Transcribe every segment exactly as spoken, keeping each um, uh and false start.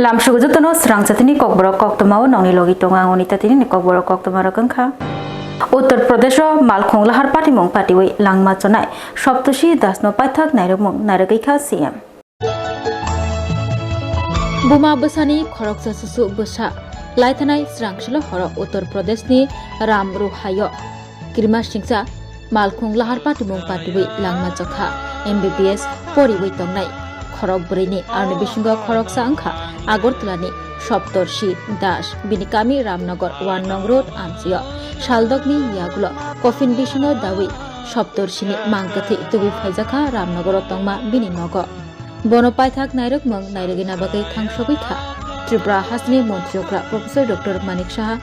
Lamsugo jotono srang chatini kokborok koktwmao nongni logi tongo ang oni tatini ni kokborok koktwma rok wngkha. Uttar Pradesh o malkhung lahar patimung patiwi langma chonai Saptoshi Das no paithak nairokmung nairogwi kha C M. Buma bwsani khoroksa susu bwsa laithanai srang silo horo Uttar Pradesh ni Ram Ruhaio. Kirima singsa malkhung lahar patimung patiwi langma chokha M B B S poriwi tongnai khorok bwrwini aroni bisingo khoroksa wngkha Agartala ni Saptorshi Das, bini kami Ramnagar one nong road amchio. Saldokni yagulo coffin bisingo dawi Saptorshi ni mang kwthwi tubui phaijakha Ramnagar o tongma bini nogo. Bono paithak nairokmung nairogwina bagwi thangsogwi kha Tripura hasteni Montri okra Professor Doctor Manik Saha,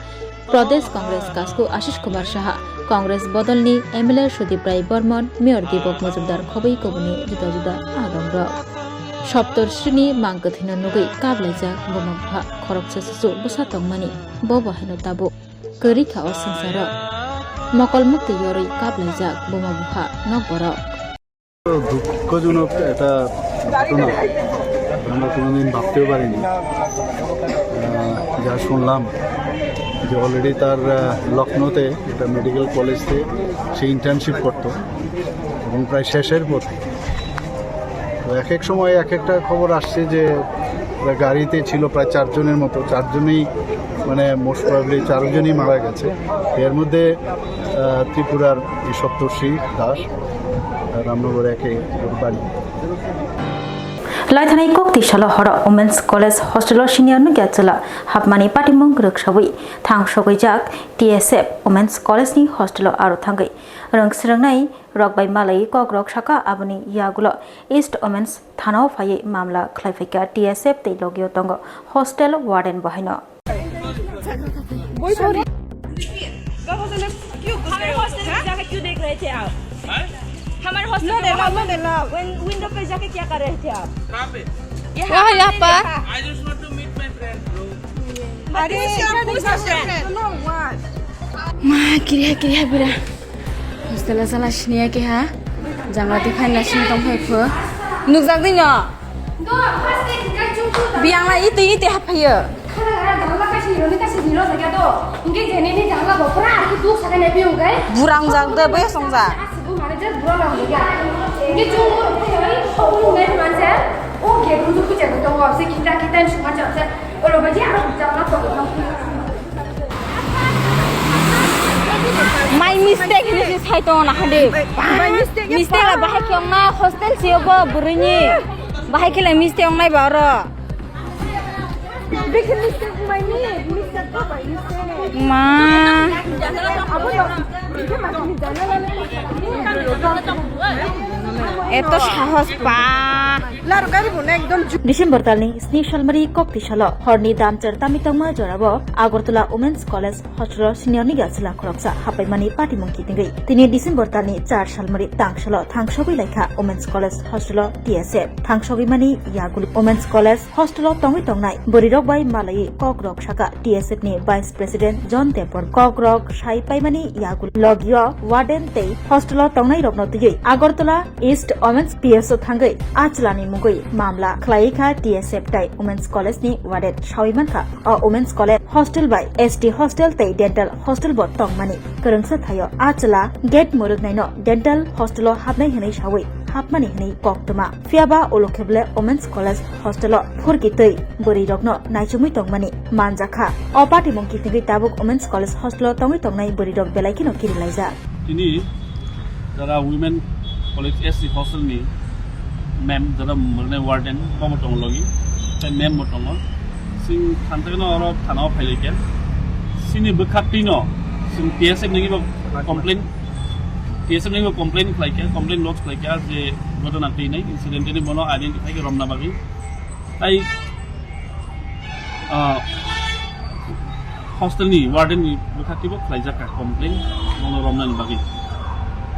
Pradesh Congress kasku Ashish Kumar Saha, Congress bodolni M L A Sudip Rai Barman, Mayor Deepak Majumdar khobwi kubuni juda juda adongrok. Saptorshini mang kwthwino nugwi kablaijak buma bupha khoroksa susu bwsa tongmani, bo bo haino tabuk kwrwi kha o swngcharo. Mokol mukti yorwi kablaijak buma bupha nokborok. দুঃখজনক একটা ঘটনা, আমরা কোনোদিন ভাবতেও পারিনি। আহ, যা শুনলাম যে অলরেডি তার, আহ, লখনৌতে একটা মেডিকেল কলেজে সে ইন্টার্নশিপ করতো এবং প্রায় শেষের পথে। তো এক এক সময় এক একটা খবর আসছে যে গাড়িতে ছিল প্রায় চারজনের মতো, চারজনেই মানে মোস্ট প্রবাবলি চারজনই মারা গেছে। এর মধ্যে, আহ, ত্রিপুরার এই সপ্তর্ষি দাস, আহ, রামনগর একে ওর বাড়ি। Laithanai kok tisalo horo Women's College hostel o senior no gyachwla hapmani patimung rwksawi thang sogwijak T S F Women's College ni hostel o aro thangwi rwng swrwngnai rok bai malai kok rok saka, aboni yagulo East Women's Thana o phaiwi mamla khlai phaikha T S F tei logio tongo hostel warden bo haino. हमारे हॉस्टल में जाके क्यों देख रहे थे आप? हमारे हॉस्टल में विंडो पे जाके क्या कर रहे थे आप? कहाँ पे? यहाँ पर। I just want to meet my friend, bro. अरे, Ma, kiriha, kiriha, bira. Hostel o sala siniya keha. Jangla twi phaina sini tong phai pho. Nukjak dino. Biyang la iti iti haphayo. Burang jak de boya song ja. My mistake ni si sai tongo na hade. My mistake. Mistake la bahai khe wngnai hostel si obo bwrwini. Bahai khe le mistake wngnai ba oro. Big mistake my me. Mistake ko by mistake. Ma. Abo no. Eto sahos pa. Laro gari bo na ekdom ju- December talni sni salmari kok tisalo horni damchar tami tongma jorabo Agartala Women's College hostel o senior ni gyachwla khoroksa hapaimani patimung kitingwi. Tini December talni char salmari tangsalo thangsogwi laikha Women's College hostel o T S F. Thangsogwi mani yagul Women's College hostel o tongwi tongnai bwrwi rok bai malaiwi kok rok saka T S F ni Vice President John Debbarma. Kok rok sai paimani yagul logio warden tei hostel o tongnai rokno twiwi Agartala East Women's P S o thangwi a chwlani mungwi mamla khlaiwi kha T S F tai Women's College ni warden. Sawi mankha o Women's College hostel bai S T hostel tei dental hostel bo tongmani. Kwrwngsa thaio a chwla gate mwrwknaino dental hostel o hapnai hwnwi sawi hapmani hwnwi koktwma. Phiyaba ulo kheble Women's College hostel o phurkitwi bwrwi rokno naichomwi tongmani manjakha. O patimung kitingwi tabuk Women's College hostel o tongwi tongnai bwrwi rok belai kheno kirilaijak. Tini jara Women College S C hostel ni ma'am jara mane warden bo bo tongo logi, tei ma'am bo tongo. Sing thansa no oro thana o phailaikha. Sini bwkha twi no sing T S F ni bo complain, T S F ni bo complain khlaikha, complain lodge khlaikha je ghotona twi nai incident ni bono identify khe romna bagwi. Tai, ah, hostel ni warden ni bwkha twibo khlaijak kha complain, bono romnani bagwi.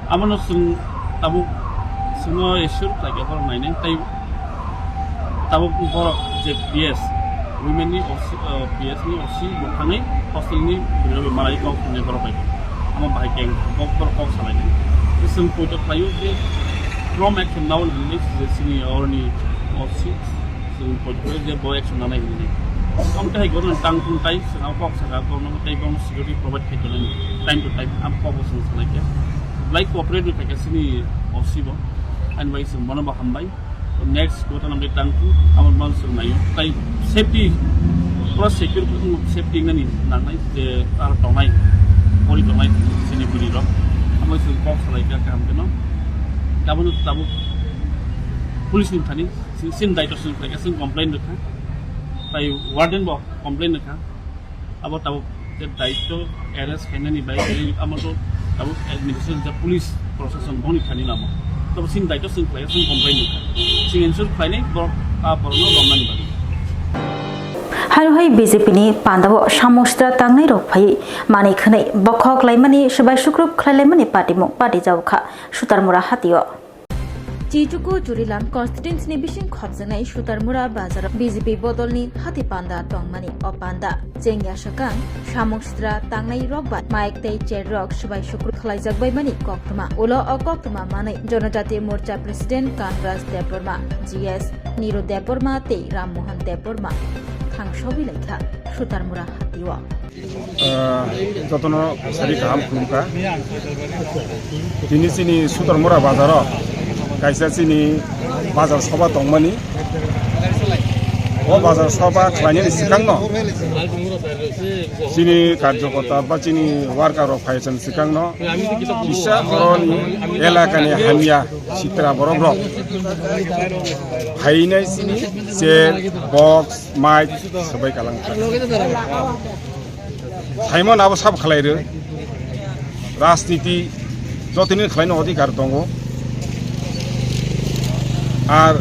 Abono chwng tabuk chwngno assure khlaikha borok nainai, tai tabuk borok je P S, women ni O C, ah, P S ni O C bo thangwi hostel ni bwrwi rok malai kok hwnwi borok bai. Amo bahai khe kok borok kok salainai. Chwng poito khlaio je from action now hwnwi je chini oroni O C, Poito je bo action nanai hinwi. Tong tai gono tang tung tai swnam kok saka gono tai bong security provide khai tonani time to time am kok bo sung sanai khe. Like cooperate khai khe sini O C bo. Ani bai sung bono bo hambai. Next goto namde tang tu amon man sung nayo. Tai safety pura secure safety nani nangnai je aro tongnai pori tongnai sini buri rok. Amoi sung kok salai kha kaham keno. Gabon tabuk police ni thani sin daito sung khai kha sung complain rwkha. Tai warden bo complain rwkha. Abo tabuk je daito arrest khainani bai abo to tabuk administration je police proshashan boni thani lamo. Tabuk sin daito sung khai sung complain rwkha. Sing ensure khlainai borok a borokno romnani bagwi. Haino hai B J P ni pandao samung sitra tangnai rok phai manwi khwnwi bokhok laimani swbai sukrup khlai laimani patimung pati jao kha Sutarmura hatio. Chichuku Churilam constituency ni bising khopjaknai Sutarmura bazar B J P bodol ni hati panda tongmani o panda chengya swkang samung sitra tangnai rok bai mic tei chair rok swbai sukrup khlaijak bai mani koktwma. Ulo o koktwma manwi Jonojati Morcha President Kanraj Debbarma, G S Niru Debbarma tei Ram Mohan Debbarma thangsowi laikha Sutarmura hatio. Ah, jotono sari kaham khulumkha. Tini chini Sutarmura bazaro kaisa chini bazar soba tongmani. O bazar soba khlainani swkangno chini karjokorta ba chini worker rok phaisani swkangno kisa oroni elakani hamya sitra borok rok phainai chini chair, box, mic swbai kalang. Simon abo sab khlai rw. Rajniti jotoni khlaino odhikar tongo. Ar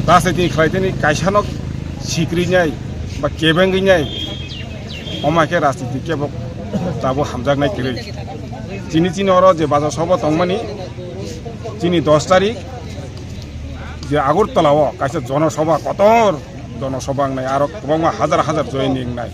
rajniti khlaiteni kaisano sikrinai ba kebengwinai oma khe rajniti kebo tabo hamjaknai kwrwi. Chini chini oro je bazar soba tongmani chini dos tarik je Agartala o kaisa jonosoba kotor jonosoba wngnai aro kwbangma hajar hajar joining wngnai.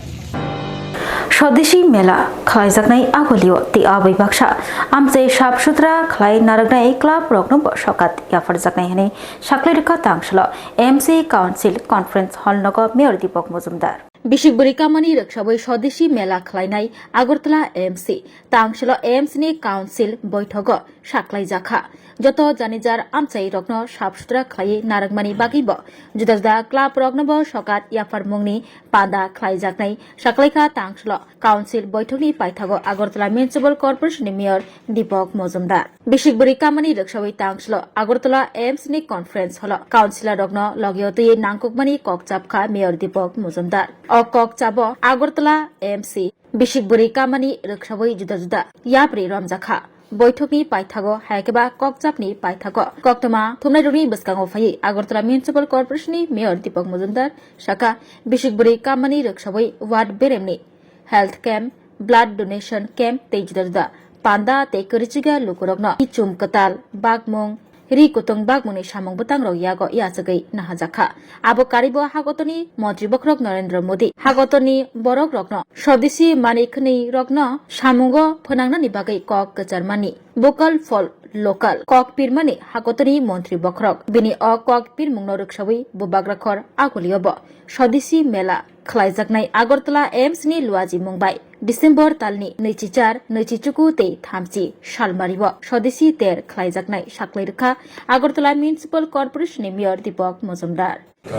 Swadeshi Mela khlaijaknai agulio tei abwi baksa amchai sap sutra khlai narwknai club rokno bo sokat yapharjaknai hwnwi saklai rwkha tangsalo M C Council Conference Hall nogo Mayor Deepak Mojumdar. Bisik bwrwi kamani rwksawi Swadeshi Mela khlainai Agartala M C tangsalo M C ni Council boithogo saklaijakha. Joto janijar amchairokno sap sutra khlaiwi narwkmani bagwibo juda juda club roknobo sokat yapharmungni panda khlaijaknai saklaikha tangsalo Council boithokni paithago Agartala Municipal Corporation ni Mayor Deepak Mojumdar. Bisik bwrwi kamani rwksawi tangsalo Agartala M C ni conference hall o councillor rokno logio twiwi nangkukmani kok chapkha Mayor Deepak Mojumdar. O kok chabo Agartala M C bisik bwrwi kamani rwksawi juda juda yapri romjakha. Boithokni paithago, hai khe ba kokchapni paithago koktwma thumnairokni bwskango phaiwi Agartala Municipal Corporation ni Mayor Deepak Mojumdar sakha, bisik bwrwi kamani rwksawi ward beremni health camp, blood donation camp tei juda juda panda tei kwrwichiga lukurokno ichum kwtal, bakmung, ri kutung bakmungni samung bwtangrok yago yachagwi nahajakha. Abo karibo hagotoni montri bokhorok Narendra Modi hagotoni borokrokno sodisi manwi khwnwi rokno samungo phwnangnani bagwi kok kwcharmani vocal for local kok pirmani hagotoni montri bokhorok. Bini o kok pirmungno rwksawi bubagra khor agulio bo sodisi mela khlaijaknai Agartala M C ni Luaji Mungbai December talni nwichi char, nwichi chuku tei thamchi salmario sodisi ter khlaijaknai saklai rwkha Agartala Municipal Corporation ni Mayor Deepak Mojumdar. আহ,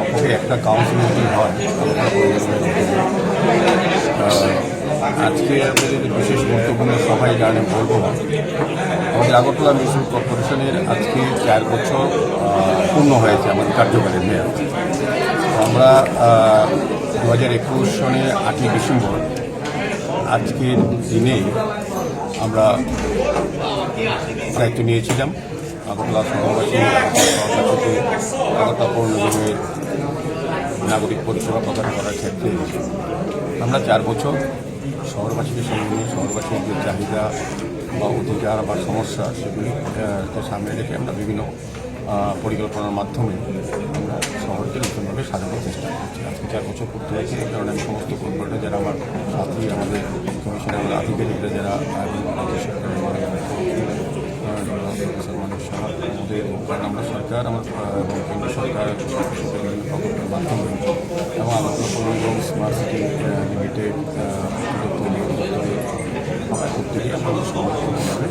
অপরে একটা কাউন্সিল যদি হয়, আহ, আজকে আমাদের বিশেষ গুরুত্বপূর্ণ সভা, এই কারণে বলবো না। আমাদের আগরতলা মিউনিসিপ্যাল কর্পোরেশনের আজকে চার বছর, আহ, পূর্ণ হয়েছে আমাদের কার্যকালের মেয়াদ। তো আমরা, আহ, দু হাজার একুশ সনে আটই ডিসেম্বর আজকের দিনে আমরা দায়িত্ব নিয়েছিলাম। আগরতলা শহরবাসী, আগরতলা পৌর নিগমের নাগরিক পরিষেবা প্রদান করার ক্ষেত্রে আমরা চার বছর শহরবাসীকে সঙ্গে নিয়ে শহরবাসীর যে চাহিদা বা অধিকার বা সমস্যা, সেগুলি, আহ, কে সামনে রেখে আমরা বিভিন্ন, আহ, পরিকল্পনার মাধ্যমে আমরা শহরকে নতুনভাবে সাজানোর চেষ্টা করছি। আজকে চার বছর পূর্তি হয়েছে, এই কারণে আমি সমস্ত কর্পোরেটর, যারা আমার সাথী, আমাদের কমিশনার আধিকারিকরা, যারা, আহ, রাজ্য সরকারের আমাদের, মানে, আমরা সরকার, আমার, আহ, এবং কেন্দ্র সরকার সবকিছু বিভিন্ন প্রকল্পের মাধ্যমে এবং আগরতলা পৌর নিগম স্মার্ট সিটি, আহ, লিমিটেড, আহ, উদ্যোক্তা নিয়ে উদ্যোক্তাদের পক্ষ থেকে আমরা সমাজভাবে,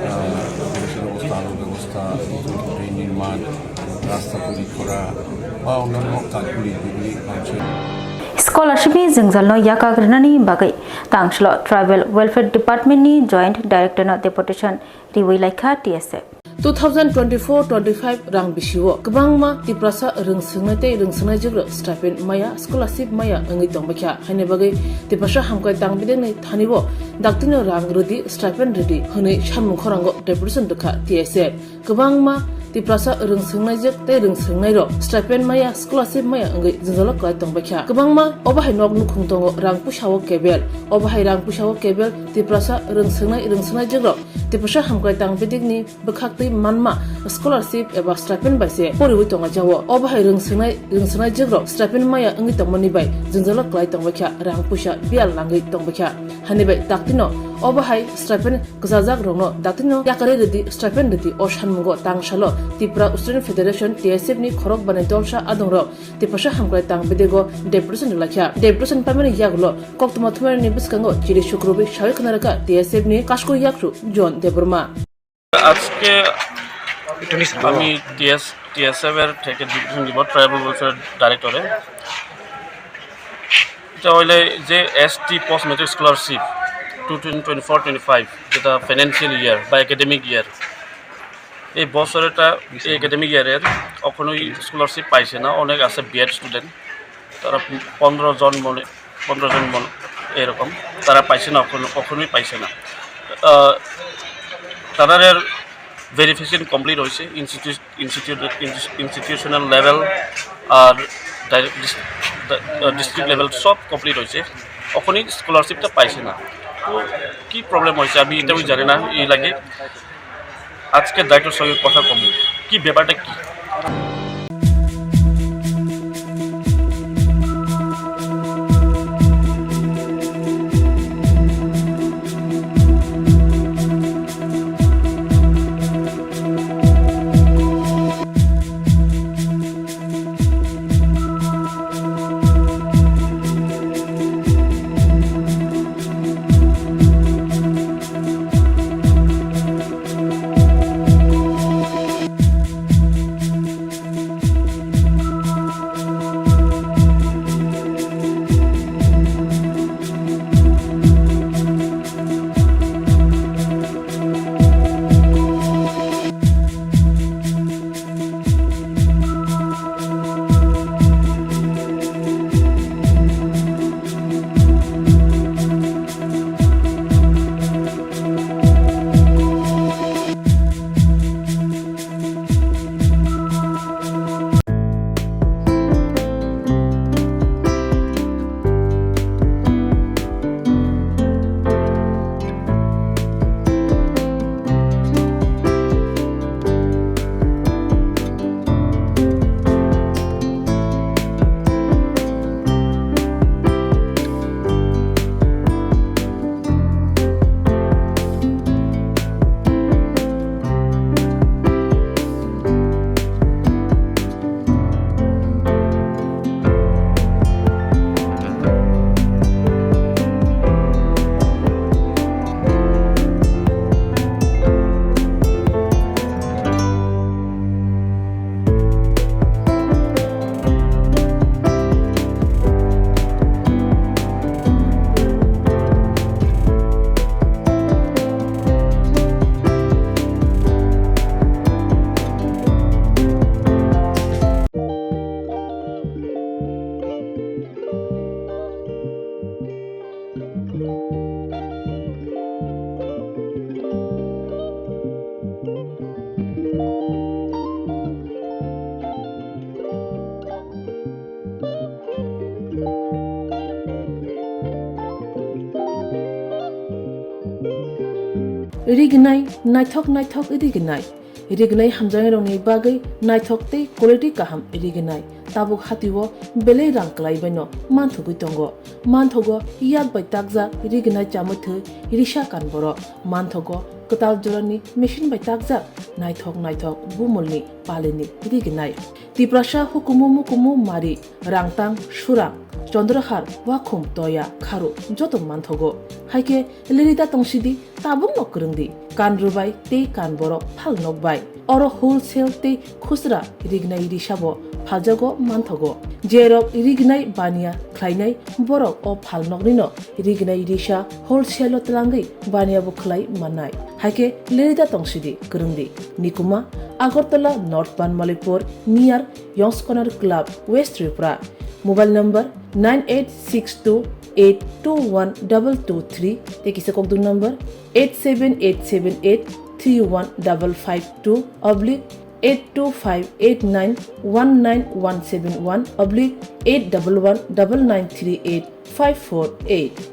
আহ, পরিবেশের ব্যবস্থা, আলোর ব্যবস্থা, ড্রেন নির্মাণ, রাস্তা তৈরি করা বা অন্যান্য কাজগুলি, যেগুলি হচ্ছে Scholarship ni jwngjalno yakak rwnani bagwi tangshlo Tribal Welfare Department ni Joint Director no deputation riwi laikha T S F. Two thousand twenty-four twenty-five rang bisio kwbangma Tiprasa rwngswngnai tei rwngswngnai jwkrok stipend maya, scholarship maya wngwi tongbaikha. Haini bagwi Tiprasa hamkrai tang bidekni thani o daktino rang rwdi, stipend rwdi hwnwi samung khorango deputation rwkha T S F. Kwbangma Tiprasa rwngswngnaijwk tei rwngswngnairok stipend maya, scholarship maya wngwi jwngjalo kwlai tongbaikha. Kwbangma obo hai nok nukhung tongo, rang puisa o kebel. Obo hai rang puisa o kebel Tiprasa rwngswngnai rwngswngnaijwkrok Tiprasa hamkrai tang bidikni bwkhaktwi manma scholarship eba stipend bai se poriwi tonglaijao. Obo hai rwngswngnai rwngswngnaijwkrok stipend maya wngwi tongmani bai jwngjalo kwlai tongbaikha, rang puisa biyal langwi tongbaikha. Hani bai daktino obo hai stipend kwchajak rokno daktino yakarwi rwdi, stipend rwdi. O sanmungo tangsalo Tripura Student Federation, T S F ni khorok bani dolsa adongrok Tiprasa hamkrai tang bidego deputation rwlaikha. Deputation paimani yagulo koktwma thumairokni bwskango chiri sukrubwi sawi khna rwkha T S F ni Kaskuri yakshu John Debbarma. আজকে আমি T S TSF এর থেকে ডিভিশন দিব tribal welfare ডাইরেক্টরে। এটা হইলে যে ST post matric scholarship two twenty twenty four twenty five, যেটা ফাইন্যান্সিয়াল ইয়ার বা একাডেমিক ইয়ার, এই বছর এটা, এই একাডেমিক ইয়ারের এখনোই স্কলারশিপ পাইছে না। অনেক আছে বিএড স্টুডেন্ট, তারা পনেরো জন মনে, পনেরো জন মনে এরকম, তারা পাইছে না, কখনো, কখনোই পাইছে না। আহ, তাদের ভেরিফিকেশন কমপ্লিট হয়েছে, ইনস্টিটিউট, ইনস্টিটিউট, ইনস্টিটিউশনাল লেভেল আর ডাইরেক্ট ডিস-, ডা-, আহ, ডিস্ট্রিক্ট লেভেল সব কমপ্লিট হয়েছে, কখনোই স্কলারশিপটা পাইছে না। তো কী প্রবলেম হয়েছে আমি এটাও জানি না। এই লাগে আজকে ডাইরেক্টর সঙ্গে কথা কম, কি ব্যাপারটা কি? Rignai, naithok naithok rignai. Rignai hamjaknairokni bagwi naithok tei quality kaham rignai. Tabuk hatio belai rang kwlaibaino manthogwi tongo. Manthogo yak bai takjak rignai chamwi thwi risa kan borok. Manthogo kwtal jorani machine bai takjak naithok naithok bumulni palini rignai. Tiprasa hukumu mukumu mari, rangtang, surang, chondrohar, wakhum, toya, kharu joto manthogo. Haikhe lerida tongsidi, tabukno kwrwngdi, kan rwbai tei kan borok phalnok bai. Oro wholesale tei khusra rignai risabo phaljago manthogo. Jerok rignai baniya khlainai borok o phalnoknino rignai risa wholesale-o twlangwi baniya bo khlai mannai. Haikhe lerida tongsidi, kwrwngdi. Nikuma, Agartala North Banmalipur, near Yongs Corner Club, West Tripura. Mobile number nine eight six two eight two one double two three, tei kisa kokdung number eight seven eight seven eight three one double five two oblique eight two five eight nine one nine one seven one oblique eight double one double nine three eight five four eight.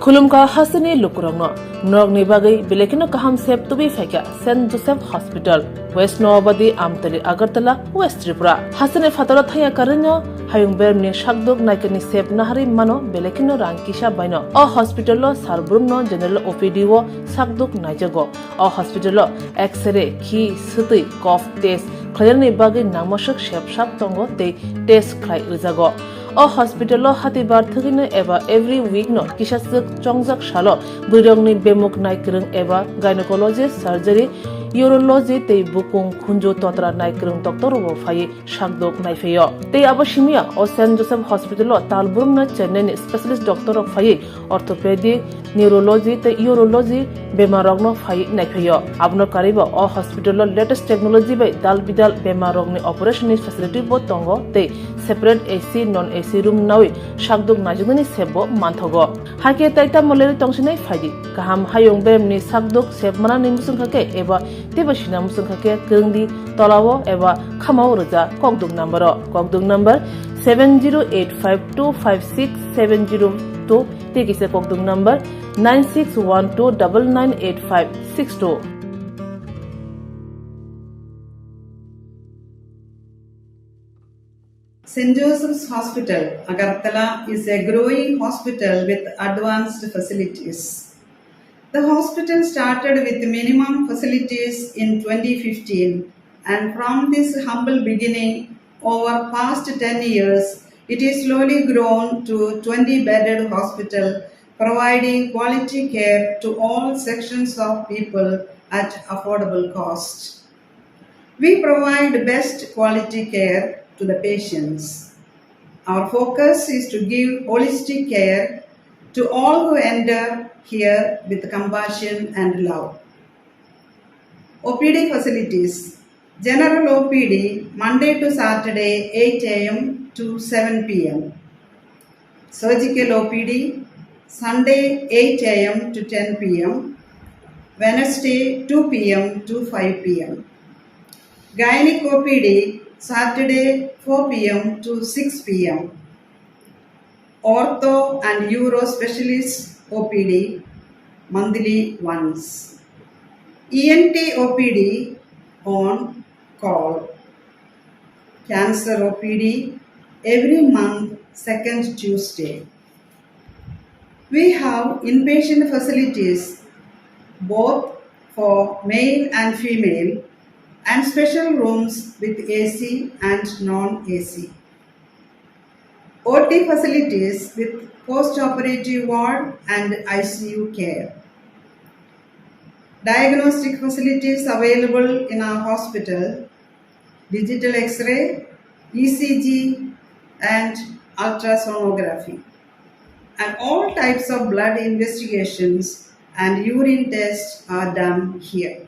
Khulumkha hasteni lukurokno, norokni bagwi belai kheno kaham sep tubui phaikha Saint Joseph Hospital, West Noabadi, Amtali, Agartala, West Tripura. Hasteni phataro thaya karwino hayung beremni sakduk naikani sep naharwi mano belai kheno rang kisa baino. O hospital-o sar brumno general O P D-o sakduk naijago. O hospital-o X-ray, khi, swtwi, cough test khlainani bagwi nangmaswk sep sak tongo tei test khlai rwjago. O hospital-o hatibar thwgwino eba every week-no kisaswk chongjak salo bwrwirokni bemuk naikwrwng eba gynecology surgery, urology tei bukung khunju totra naikwrwng doctor-rokbo phaiwi sakduk naiphaio. Tei abo simiya o Saint Joseph Hospital-o tal brumno Chennai-ni specialist doctor-rok phaiwi orthopedic, neurology tei urology bemarrokno phaiwi naiphaio. Abono karwibo o hospital-o latest technology bai dal bidal bemarrokni operation-ni facility-bo tongo tei separate A C, non A C room nawi sakduk naijaknani sepbo manthogo. Haikhe tai tamo lerwi tongsinai phaidi. Kaham hayung beremni sakduk sep manani muchungkha khe eba teibo sina muchungkha khe kwrwngdi tolao eba khamao rwja kokduk number-o. Kokduk number seven zero eight five two five six seven zero two tei kisa kokduk number nine six one two double nine eight five six two. Saint Joseph's Hospital, Agartala is a growing hospital with advanced facilities. The hospital started with minimum facilities in twenty fifteen, and from this humble beginning, over past ten years, it is slowly grown to twenty bedded hospital, providing quality care to all sections of people at affordable cost. We provide best quality care to the patients. Our focus is to give holistic care to all who enter here with compassion and love. O P D facilities. General O P D, Monday to Saturday, eight A M to seven P M. Surgical O P D, Sunday, eight A M to ten P M, Wednesday, two P M to five P M. Gynec O P D, Saturday, four P M to six P M. Ortho and Uro Specialist O P D, monthly once. E N T O P D on call. Cancer O P D every month, second Tuesday. We have inpatient facilities both for male and female and special rooms with A C and non-A C. O T facilities with post-operative ward and I C U care. Diagnostic facilities available in our hospital, digital X-ray, E C G, and ultrasonography. And all types of blood investigations and urine tests are done here.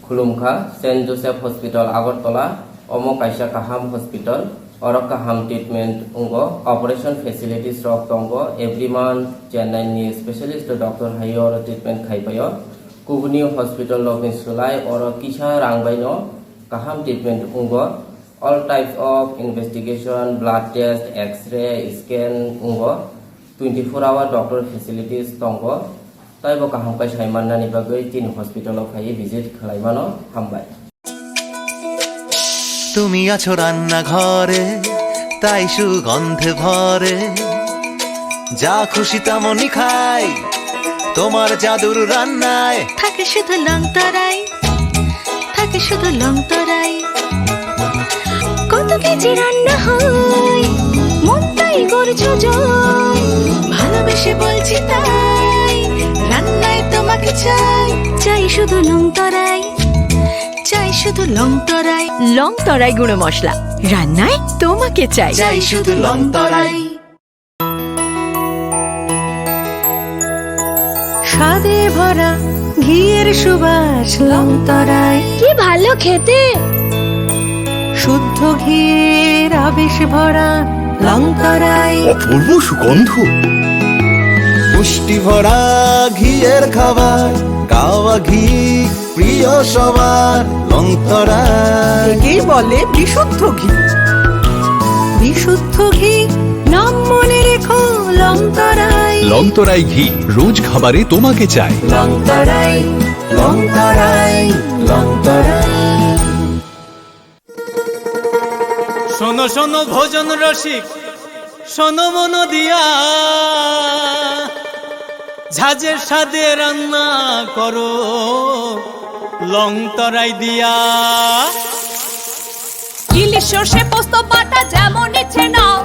Khulumkha, Saint Joseph Hospital, Agartala, omo kaisa kaham hospital. Oro kaham treatment wngo, operation facilities rok tongo, every month Chennai ni specialist doctor hai oro treatment khai paio. Kubuni hospital rokni swlai oro kisa rang baino kaham treatment wngo. All types of investigation, blood test, X-ray, scan wngo. twenty four hour doctor facilities tongo, tei bo kaham khe sai mannani bagwi chini hospital o phaiwi visit khlai mano. Hambai. তুমি আছো রান্নাঘরে, তাই সুগন্ধে ভরে। যা খুশি তেমনই খাই, তোমার জাদুর রান্নায়। থাকে শুধু লং তরাই, থাকে শুধু লং তরাই। কত কেজি রান্না হয়, মনটাই করছো জয়। ভালোবেসে বলছি তাই, রান্নায় তোমাকে চাই। চাই শুধু লং তরাই, চাই শুধু লং তরাই। লং তরাই গুঁড়ো মশলা, রান্নায় তোমাকে চাই। চাই শুধু লং তরাই। স্বাদে ভরা ঘিয়ের সুবাস লং তরাই। কি ভালো খেতে। শুদ্ধ ঘিয়ের আবেশ ভরা লং তরাই। অপূর্ব সুগন্ধ। পুষ্টি ভরা ঘিয়ের খাবার, কাওয়া ঘি প্রিয় সবার, লং তরাই। একেই বলে বিশুদ্ধ ঘি। বিশুদ্ধ ঘি, নাম মনে রেখো, লং তরাই। লং তরাই ঘি, রোজ খাবারে তোমাকে চাই। লং তরাই, লং তরাই, লং তরাই। শোনো শোনো ভোজন রসিক, শোনো মন দিয়া, ঝাঁঝের স্বাদে রান্না করো লং তরাই দিয়া। ইলিশ সর্ষে পোস্ত বাটা যেমন ইচ্ছে নাও,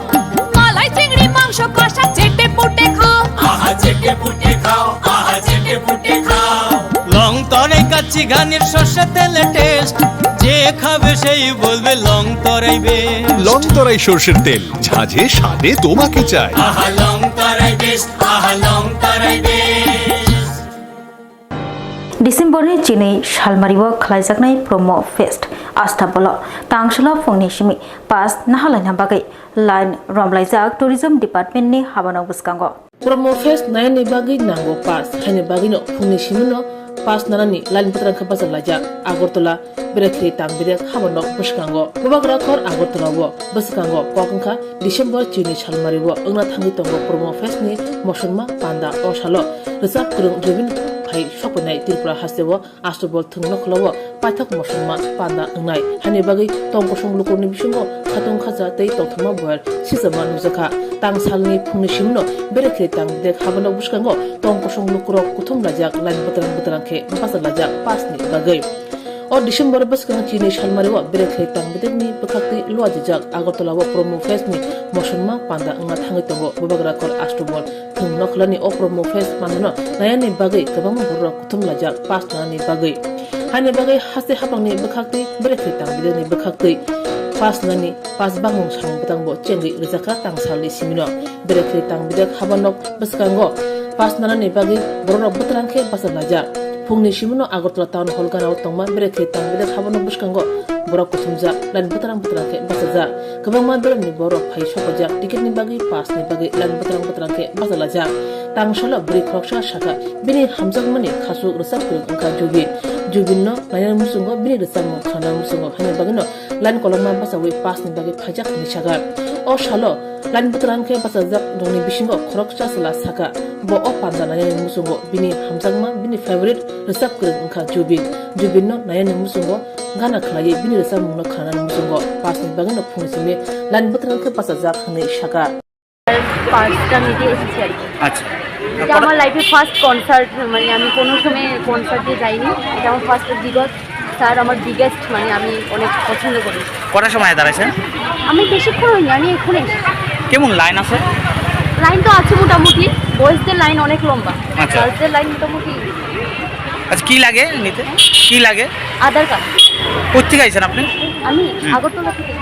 মালাই চিংড়ি মাংস কষা চেটে পুটে খাও। আহা চেটে পুটে খাও, আহা চেটে পুটে খাও। লং তরাই কাচ্চি ঘানির সর্ষে তেলে টেস্ট, যে খাবে সেই বলবে লং তরাই বেস্ট। লং তরাই সর্ষের তেল, ঝাঁঝে স্বাদে তোমাকে চাই। আহা লং তরাই বেস্ট, আহা লং তরাই best. December ni chini salmari o khlaijaknai promo fest Astabolo tangsalo phungni simi pass nahalaina bagwi line romlaijak tourism department ni habano bwskango. Promo fest naini bagwi nango pass, haini bagwino phungni simino pass nanani line bwtrang khe bachalaijak Agartala Berekhli Tang Bidek habanok bwskango. Bubagra khor Agartala o bwskango kok wngkha December chini salmari o wngna thangwi tongo promo fest ni mosongma panda. O salo rwchap kwrwng Rubin phai sokphainai Tripura haste o Astabol thwng nokhla o paithak mosongma panda wngnai. Haini bagwi tong kosong lukurokni bisingo khatung khacha tei tongthokma boyar sijakma nukjakha. Tang salni phungni simino Berekhli Tang Bidek habanok bwskango tong kosong lukurok kuthum laijak line bwtrang bwtrang khe bachalaijak pass ni bagwi. O December bwskango chini salmari o Berekhli Tang Bidekni bwkhaktwi luajijak Agartala o promo fest ni mosongma panda wngna thangwi tongo Bubagra khor Astabol thwng nokhlani o promo fest pandano nayani bagwi kwbangma bororok kuthum laijak pass nanani bagwi. Haini bagwi haste hapangni bwkhaktwi Berekhli Tang Bidekni bwkhaktwi pass nani pass bangmung samung bwtangbo chengwi rwjakha tang salni simino. Berekhli Tang Bidek habanok bwskango pass nanani bagwi bororok bwtrang khe bachalaijak. Phungni simino Agartala Town Hall ganao tongma Berekhli Tang Bidek habanok bwskango borok kuthumjak line bwtrang bwtrang khe bachajak. Kwbangma beremni borok phai sokphaijak ticket ni bagwi pass ni bagwi line bwtrang bwtrang khe bachalaijak. Tang salo bwrwi khoroksa sakha bini hamjakmani khasuk rwchap kwrwng wngkha Jubin. Jubin no nainani muchungo bini rwchapmung khnanani muchungo haini bagwino line kolokma bachaui pass ni bagwi phaijak hinwi sakha. O salo line bwtrang khe bachajak rokni bisingo khoroksa chwla sakha, bo o panda nainani muchungo bini hamjakma, bini favorite rwchap kwrwng wngkha Jubin. Jubin no nainani muchungo gana khlaiwi bini rwchapmung no khnanani muchungo pass ni bagwi no phung simi line bwtrang khe bachajak hinwi sakha. পাঁচটা মিটে এসেছি আর কি। আচ্ছা। এটা আমার লাইফে first concert, মানে আমি কোনো সময় কনসার্টে যাইনি, এটা আমার ফার্স্ট। বিগত স্যার আমার বিগেস্ট, মানে আমি অনেক পছন্দ করি। কটার সময় দাঁড়াইছেন? আমি বেশিক্ষণ হয়নি, আমি এক্ষুনি এসেছি। কেমন লাইন আছে? লাইন তো আছে মোটামুটি, বয়েজদের লাইন অনেক লম্বা, আচ্ছা। গার্লসদের লাইন মোটামুটি। আচ্ছা, কি লাগে নিতে? কি লাগে? আধার কার্ড। কোথেকে আইছেন আপনি? আমি হুম। আগরতলা থেকে।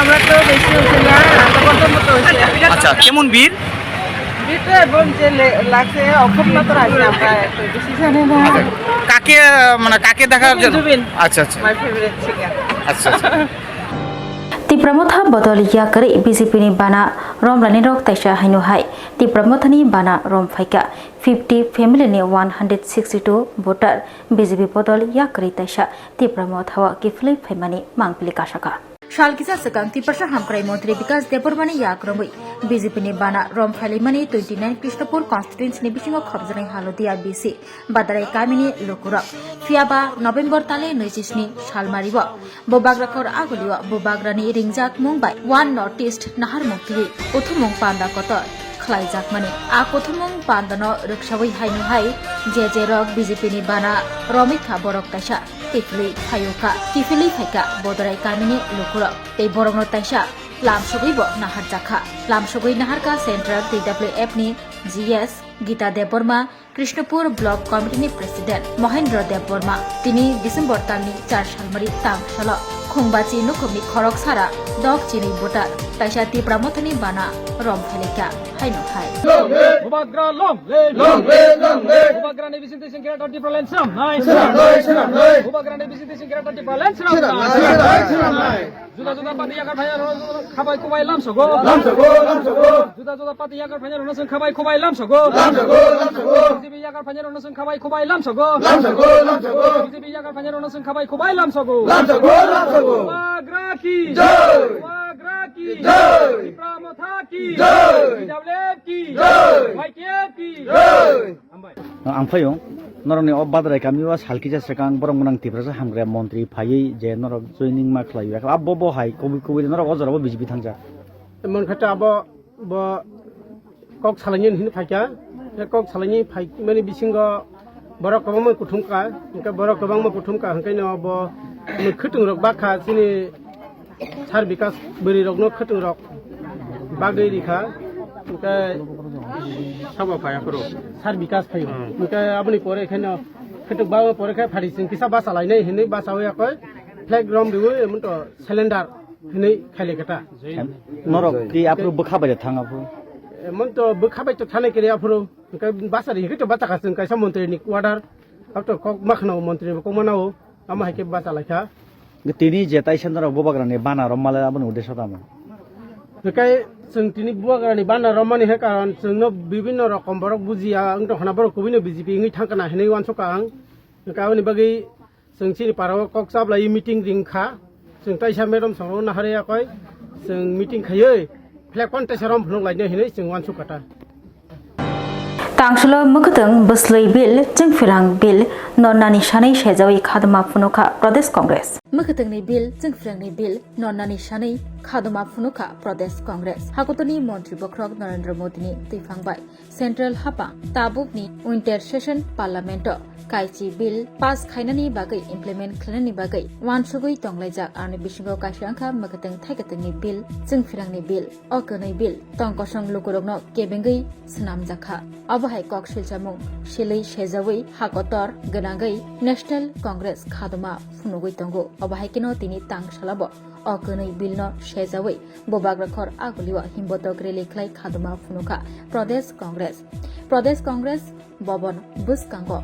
আমরা তো বেশি হচ্ছে না, আধা ঘন্টার মতো হচ্ছে। আচ্ছা, কেমন ভিড়? ভিড় তো এবং যে লে-, লাগছে, অখন মাত্র আসছে, আমরা এত বেশি জানি না। আচ্ছা, কাকে, আহ, মানে কাকে দেখার জন্য? জুবিন। আচ্ছা, আচ্ছা। My favorite singer। আচ্ছা, আচ্ছা। Tipra Motha bodol yakarwi B J P ni bana romlainirok taisa haino hai Tipra Motha ni bana rom phaikha. Fifty family ni one hundred sixty two voter B J P bodol yakarwi taisa Tipra Motha o kiphilwi phaimani mangpili kasakha. Sal kisa swkang Tiprasa Hamkrai Montri Bikas Debbarmani yak romwi B J P ni bana rom phailaimani twenty nine Krishnapur constituency ni bisingo khopjaknai Halodia B C Badarai kamini lukurok. Phiyaba November tale naichi sni salmario Bubagra khor agulio Bubagrani ringjak mung bai One North East naharmung twi kuthumung panda kotor khlaijakmani. A kuthumung pandano rwksawi haino hai je je rok B J P ni bana romwi kha borok kaisa kiphilwi phaio kha. Kiphilwi phaikha Bodorai kamini lukurok tei borokno taisa lamsogwi bo naharjakha. Lamsogwi naharkha Central T W F ni G S Gita Debbarma, Krishnapur Block Committee ni President Mohendra Debbarma. Tini December talni char salmari tang salo Khungbachi nukhungni khorok sara dok chini voter taisa Tipra Mothani bana rom phailika haino hai. Bubagra long live! Long live, long live! Bubagrani bising tising greater Tipraland swnamnai! Swnamnai, swnamnai! Bubagrani bising tising greater Tipraland swnamnai! Swnamnai, swnamnai! Juda juda party yakar phaiya rwno khabai khubai lamsogo. Lamsogo, lamsogo. Juda juda party yakar phaiya rwno chwng khabai khubai lamsogo. Lamsogo, lamsogo. B J P yakar phaiya rwno chwng khabai khubai lamsogo. Lamsogo, lamsogo. B J P yakar phaiya rwno chwng khabai khubai lamsogo. Lamsogo, lamsogo. Bubagra ki jai. Bubagra ki jai. Tipra Motha ki jai. T W F ki jai. Y T F ki jai. Ang phaio, norokni o Badrai kami o sal kisa swkang borok gwnang Tiprasa hamkrai montri phaiwi je norok joining ma khlaiwi, abo bo hai kubui kubui norok o jorao B J P thangjak. Emon khe abo bo kok salaini hwnwi phaikha, kok salaini phaimani bisingo borok kwbangma kuthumkha, hwnkhe borok kwbangma kuthumkha hwnkhe no bo khwtwng rok bakha chini Sir Bikas bwrwi rokno khwtwng rok bagwi rikha, hwnkhe sabo phai aphuru Sir Bikas phaio. Hmm. Hwnkhe aboni pore khe no khwtwng bagwi pore khe phari chwng kisa basa lainai hinwi basa wi yakoi flag rom riwi emon to cylinder hinwi khaile kata. Norok ki aphuru bwkha bai thang aphuru? Emon to bwkha bai to thanai kiri aphuru, hwnkhe basa ri hwnkhe to basa kha chwng kaisa montri ni order, aphuru kok ma khna montri ni kok ma nao. Amo hai khe bachalaikha. Tini je taisa norok Bubagrani bana rommalai aboni uddesyo tamo? Hikai chwng tini Bubagrani bana rommani hai karon chwngno bibinno rokom borok bujiya wng tongkhana, borok kubui no B J P wngwi thangkana hinwi uansukha ang. Hikai aboni bagwi chwng chini parao kok chaplai meeting ringkha. Chwng taisa madam songno naharwi yakoi chwng meeting khaiwi flag contest rom phunuk lainai hinwi chwng uansukha ta. Tangsulo mwkhwtwng bwslwi bill, chwngphirang bill, nonnani sanwi sejawi khadoma phunukha Pradesh Congress. Mwkhwtwngni bill, chwngphirangni bill, nonnani sanwi khadoma phunukha Pradesh Congress. Hakotorni montri bokhorok Narendra Modini twiphang bai Central hapang tabukni winter session parliament-o kaichi bill pass khainani bagwi, implement khlainani bagwi uansugwi tonglaijak, aroni bisingo kaisa wngkha mwkhwtwng thaikwtwngni bill, chwngphirangni bill. O kwnwi bill tongkosong lukurokno kebengwi swnamjakha. Abo hai kok silchamung silwi sejawi hakotor gwnangwi National Congress khadoma phunugwi tongo. Obo hai kheno tini tangsalabo o kwnwi billno sejawi Bubagra khor agulio himbotok rally khlai khadoma phunukha Pradesh Congress. Pradesh Congress Bhavan bwskango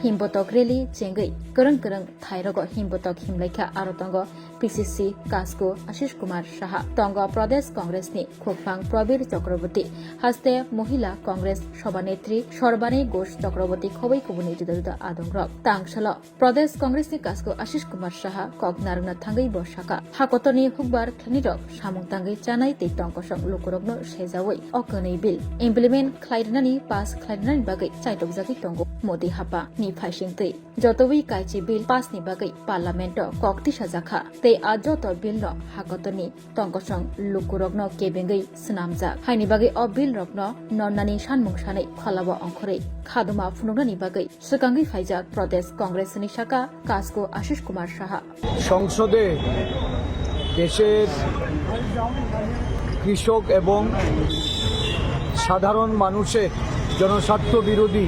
himbotok rally chengwi kwrwng kwrwng thairogo himbotok himlaikha, aro tongo P C C Kasku Ashish Kumar Saha, tongo Pradesh Congress ni khukphang Prabir Chakraborty, haste Mohila Congress Sabhanetri Sarbani Ghosh Chakraborty, khobwi kubuni juda juda adongrok. Tangsalo Pradesh Congress ni Kasku Ashish Kumar Saha kok narwkna thangwi bo sakha, hakotorni hukbar khlainirok samung tangwi chanai tei tongkosong lukurokno sejawi o kwnwi bill implement khlai rwnani, pass khlai rwnani bagwi chaitokjagwi tongo Modi hapha ni phaisingtwi. Jotobwi kaichi bill pass ni bagwi parliament o kok tisajakha tei a joto bill no hakotorni tongkosong lukurokno kebengwi swnamjak. Haini bagwi o bill rokno nonnani sanmung sanwi kholao ongkhorwi khadoma phunuknani bagwi swkangwi phaijak Pradesh Congress ni saka Kasku Ashish Kumar Saha. সংসদে দেশের কৃষক এবং সাধারণ মানুষের জনস্বার্থ বিরোধী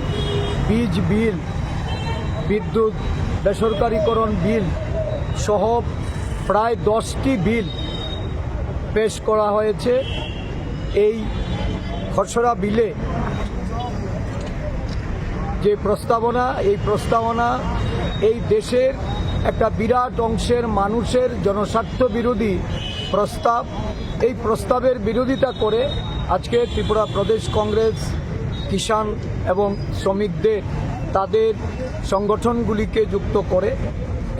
বীজ বিল, বিদ্যুৎ বেসরকারীকরণ বিল সহ প্রায় দশটি বিল পেশ করা হয়েছে। এই খসড়া বিলে যে প্রস্তাবনা, এই প্রস্তাবনা এই দেশের একটা বিরাট অংশের মানুষের জনস্বার্থ বিরোধী প্রস্তাব। এই প্রস্তাবের বিরোধিতা করে আজকে ত্রিপুরা প্রদেশ কংগ্রেস, কিষাণ এবং শ্রমিকদের, তাদের সংগঠনগুলিকে যুক্ত করে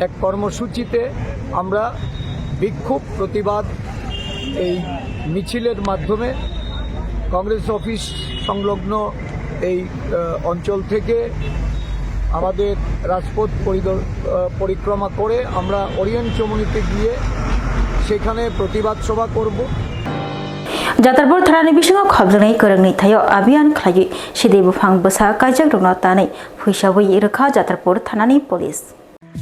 এক কর্মসূচিতে আমরা বিক্ষোভ প্রতিবাদ এই মিছিলের মাধ্যমে কংগ্রেস অফিস সংলগ্ন এই, আহ, অঞ্চল থেকে আমাদের রাজপথ পরিদর-, আহ, পরিক্রমা করে আমরা ওরিয়েন্ট চমুনিতে গিয়ে সেখানে প্রতিবাদ সভা করব। Jatrapur thanani bisingo khopjaknai kwrwngni thaio abhiyan khlaiwi sidi buphang bwsa kaijakrokno tanwi phuisawi rwkha Jatrapur thanani police.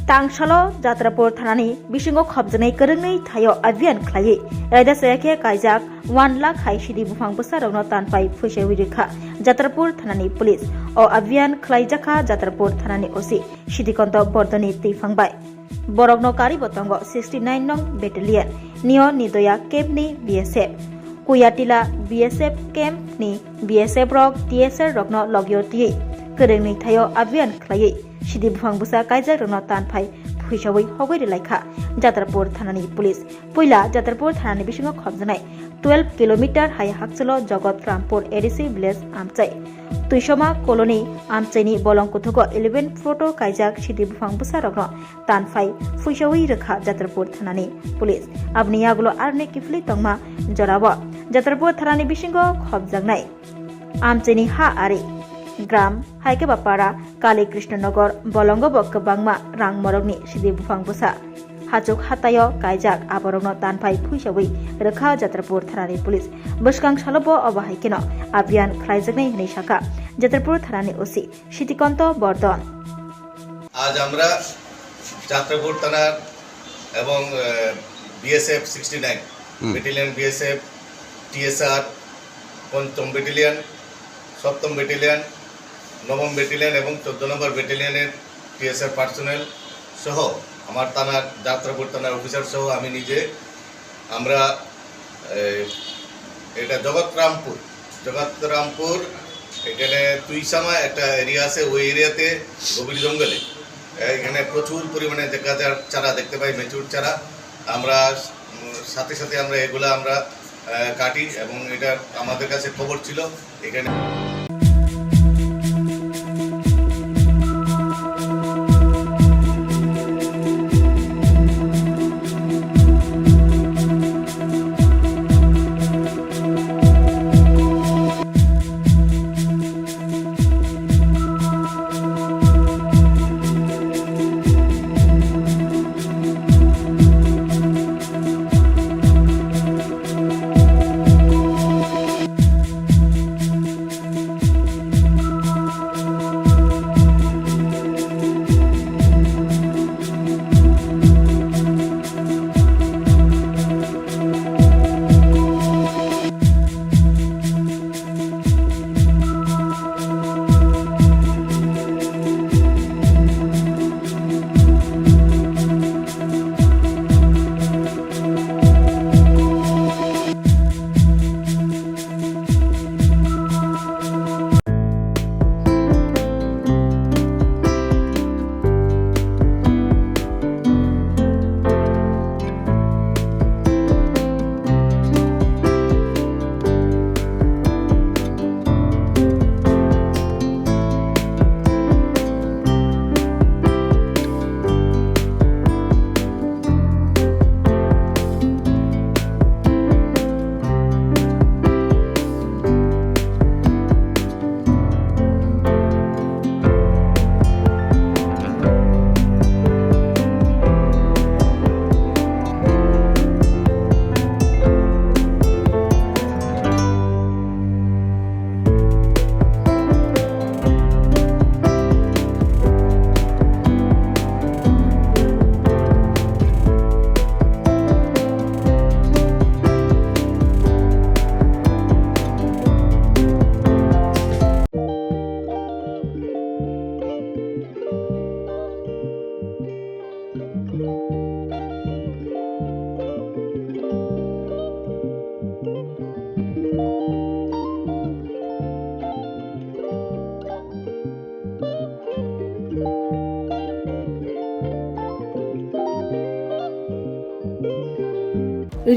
Tangsalo Jatrapur thanani bisingo khopjaknai kwrwngni thaio abhiyan khlaiwi raida chaya khe kaijak one lakh hai sidi buphang bwsarokno tanphai phuisawi rwkha Jatrapur thanani police. O abhiyan khlaijakha Jatrapur thanani O C Sidikonto Bordoni twiphang bai. Borokno karibo tongo sixty nine nong battalion, nio Nidoya camp ni B S F, Kuyatila B S F camp ni B S F rok T S R rokno logio twiwi kwrwngni thaio abhiyan khlaiwi sidi buphang bwsa kaijakrokno tanphai phuisawi hogwi rwlaikha Jatrapur thanani police. Puila Jatrapur thanani bisingo khopjaknai twelve kilometer hai hakchalo Jagat Rampur A D C village amchai Tuisoma colony amchaini bolong kuthugo eleven photo kaijak sidi buphang bwsarokno tanphai phuisawi rwkha Jatrapur thanani police. Aboni yagulo aroni kiphilwi tongma jorao Jatrapur thanani bisingo khopjaknai amchaini ha ari gram hai khe ba para Kali Krishna Nagar bolongo bo kwbangma rang morokni sidi buphang bwsa hachuk hataio kaijak aborokno tanphai phuisawi rwkha Jatrapur thanani police. Bwskang salo bo obo hai kheno abhiyan khlaijaknai hwnwi sakha Jatrapur thanani O C Sitikonto Bordon. আজ আমরা যাত্রাপুর থানার এবং, আহ, BSF sixty nine হুম। Battalion, BSF, TSR, পঞ্চম ব্যাটালিয়ন, সপ্তম ব্যাটালিয়ন, নবম ব্যাটালিয়ন এবং চোদ্দ নম্বর ব্যাটালিয়নের টিএসআর পার্সোনেল সহ আমার থানার, যাত্রাপুর থানার অফিসার সহ আমি নিজে আমরা, এই, এটা জগৎরামপুর, জগৎরামপুর, এখানে তুইসামা একটা এরিয়া আছে, ওই এরিয়াতে গভীর জঙ্গলে, এখানে প্রচুর পরিমাণে গাঁজার চারা দেখতে পাই, ম্যাচিউর চারা। আমরা, উম, সাথে সাথে আমরা এগুলা আমরা, আহ, কাটি এবং এটা আমাদের কাছে খবর ছিল। এখানে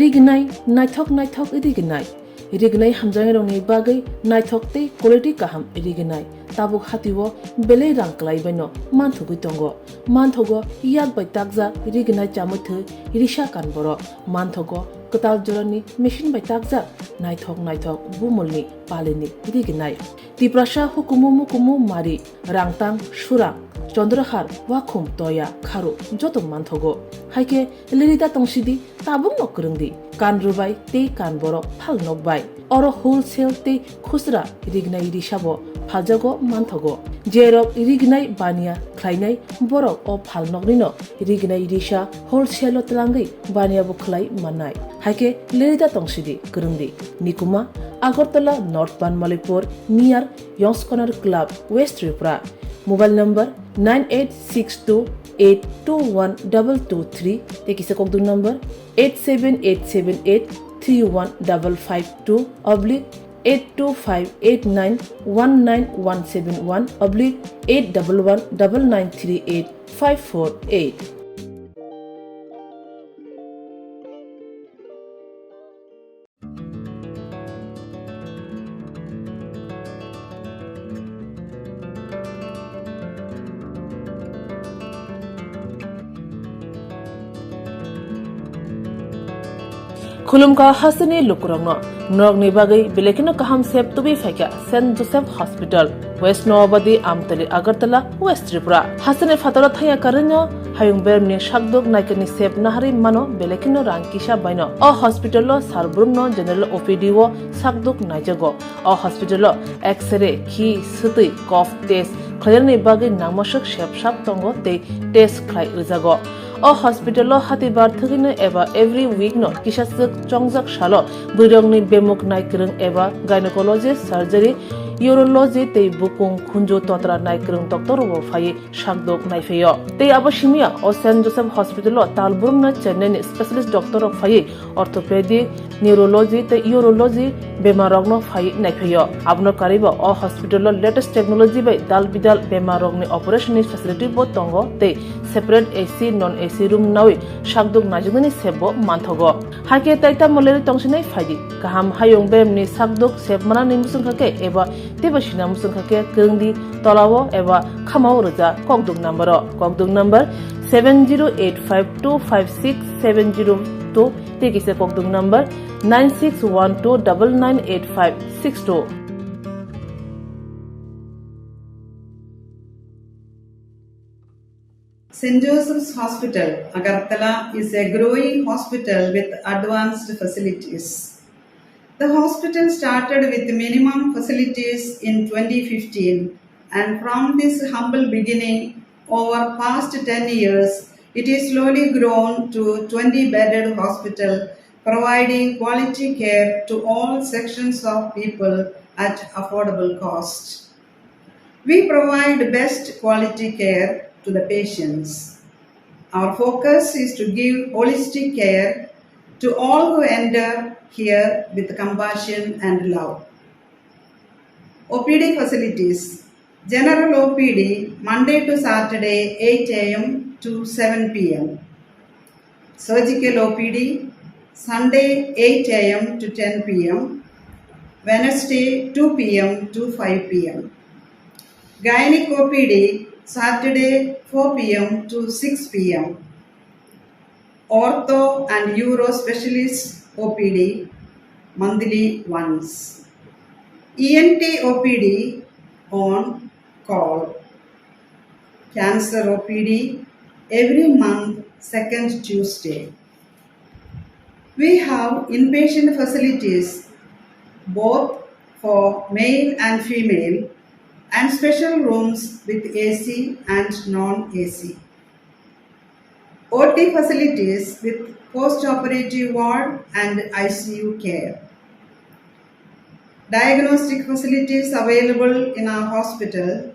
Rignai, naithok naithok rignai. Rignai hamjaknairokni bagwi naithok tei quality kaham rignai tabuk hatio belai rang kwlaibaino manthogwi tongo. Manthogo yak bai takjak rignai chamwi thwi risa kan borok. Manthogo kwtal jorani machine bai takjak naithok naithok bumulni palini rignai. Tiprasa hukumu mukumu mari, rangtang, surang, chondrahar, wakhum, toya, kharu joto manthogo. Haikhe lirida tongsidi, tabukno kwrwngdi. Kan rwbai tei kan borok phal nokbai. Oro wholesale tei khusra rignai risabo phaljago manthogo. Jerok rignai baniya khlainai borok o phal noknino rignai risa wholesale-o twlangwi baniya bo khlai mannai. Haikhe lirida tongsidi, kwrwngdi. Nikuma, Agartala North Banmalipur, near Yongs Corner Club, West Tripura. Mobile number nine eight six two eight two one double two three, tei kisa kokdung number eight seven eight seven eight three one double five two oblique eight two five eight nine one nine one seven one oblique eight double one double nine three eight five four eight. Khulumkha hasteni lukurokno, norokni bagwi belai kheno kaham sep tubui phaikha Saint Joseph Hospital, West Noabadi, Amtali, Agartala, West Tripura. Hasteni phataro thaya karwino hayung beremni sakduk naikani sep naharwi mano belai kheno rang kisa baino. O hospital-o sal brumno general O P D-o sakduk naijago. O hospital-o X-ray, khi, swtwi, cough test khlainani bagwi nangmaswk sep sap tongo tei test khlai rwjago. O hospital-o hatibar thwgwino eba every week-no kisaswk chongjak salo bwrwirokni bemuk naikwrwng eba gynecology, surgery, urology tei bukung khunju totra naikwrwng doctor-rokbo phaiwi sakduk naiphaio. Tei abo simiya o Saint Joseph Hospital-o tal brumno Chennai-ni specialist doctor-rok phaiwi orthopedic, neurology tei urology bemarrokno phaiwi naiphaio. Abono karwibo o hospital-o latest technology bai dal bidal bemarrokni operation-ni facility-bo tongo tei separate A C, non A C room nawi sakduk naijaknani sepbo manthogo. Haikhe tai tamo lerwi tongsinai phaidi. Kaham hayung beremni sakduk sep manani muchungkha khe eba teibo sina muchungkha khe kwrwngdi tolao eba khamao rwja kokduk number-o. Kokduk number seven zero eight five two five six seven zero two tei kisa kokduk number nine six one two double nine eight five six two. Saint Joseph's Hospital, Agartala is a growing hospital with advanced facilities. The hospital started with minimum facilities in twenty fifteen, and from this humble beginning, over past ten years, it is slowly grown to twenty bedded hospital, providing quality care to all sections of people at affordable cost. We provide best quality care to the patients. Our focus is to give holistic care to all who enter here with compassion and love. O P D facilities. General O P D, Monday to Saturday, eight A M to seven P M. Surgical O P D, Sunday, eight A M to ten P M, Wednesday, two P M to five P M. Gynec O P D, Saturday, four P M to six P M. Ortho and Uro Specialist O P D, monthly once. E N T O P D on call. Cancer O P D every month, second Tuesday. We have inpatient facilities both for male and female and special rooms with A C and non-A C. O T facilities with post-operative ward and I C U care. Diagnostic facilities available in our hospital,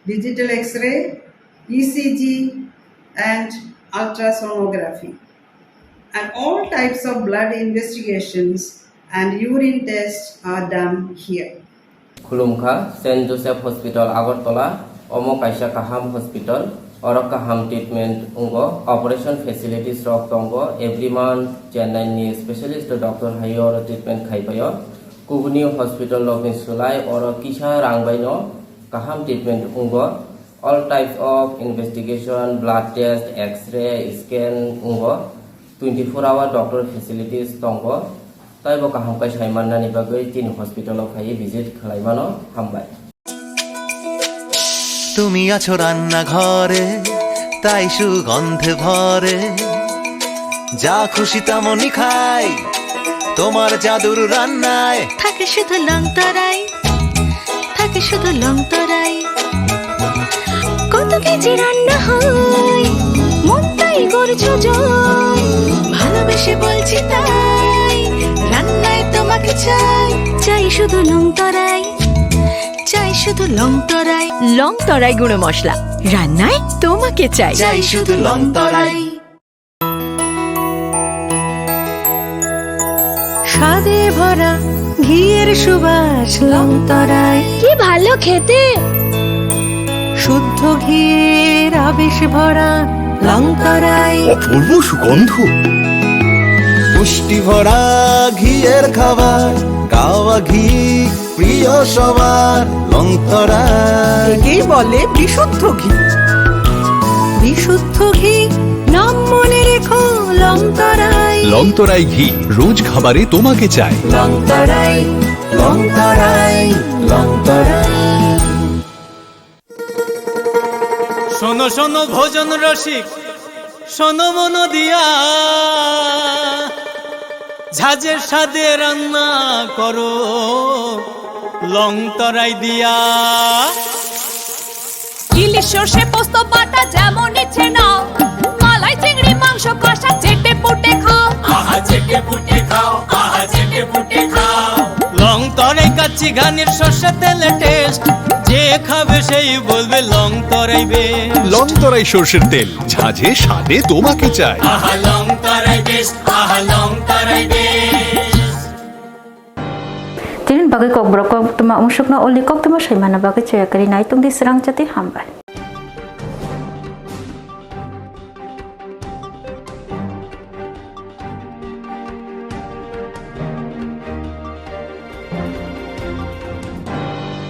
digital X-ray, E C G, and ultrasonography. And all types of blood investigations and urine tests are done here. Khulumkha, Saint Joseph Hospital Agartala, omo kaisa kaham hospital. Oro kaham treatment wngo, operation facilities rok tongo, every month Chennai ni specialist doctor hai oro treatment khai paio. Kubuni hospital rok ni slai oro kisa rang bai no kaham treatment wngo. All types of investigation, blood test, X-ray, scan wngo. Twenty four hour doctor facilities tongo. Taibo kaham khe sai mannani bagwi chini hospital o phaiwi visit khlai mano. Hambai. তুমি আছো রান্নাঘরে, তাই সুগন্ধে ভরে। যা খুশি তেমনই খাই, তোমার জাদুর রান্নায়। থাকে শুধু লংতরাই, থাকে শুধু লংতরাই। কত কেজি রান্না হয়, মন তাই করছো জয়। ভালোবেসে বলছি তাই, রান্নায় তোমাকে চাই। চাই শুধু লংতরাই, চাই শুধু লংতরাই। লংতরাই গুঁড়ো মশলা, রান্নায় তোমাকে চাই। চাই শুধু লংতরাই। স্বাদে ভরা ঘিয়ের সুবাস লংতরাই। কি ভালো খেতে! শুদ্ধ ঘিয়ের আবেশ ভরা লংতরাই। অপূর্ব সুগন্ধ। পুষ্টি ভরা ঘিয়ের খাবার, গাওয়া ঘি প্রিয় সবার লংতরাই। একেই বলে বিশুদ্ধ ঘি। বিশুদ্ধ ঘি, নাম মনে রেখো লংতরাই। লংতরাই ঘি, রোজ খাবারে তোমাকে চাই। লংতরাই, লংতরাই, লংতরাই। শোনো শোনো ভোজন রসিক, শোনো মন দিয়া, ঝাঁঝের স্বাদে রান্না করো লংতরাই দিয়া। ইলিশ সর্ষে পোস্ত বাটা যেমন ইচ্ছে নাও, মালাই চিংড়ি মাংস কষা চেটে পুটে খাও। আহা চেটে পুটে খাও, আহা চেটে পুটে খাও। লংতরাই কাচ্চি ঘানির সর্ষে তেলে টেস্ট, যে খাবে সেই বলবে লংতরাই বেস্ট। লংতরাই সর্ষের তেল, ঝাঁঝে স্বাদে তোমাকে চাই। আহা লংতরাই বেস্ট, আহা লংতরাই best. Tini bagwi kokborok koktwma wngsukno oli koktwma saimano bagwi chaya kwrwi nai tongdi srang chati hambai.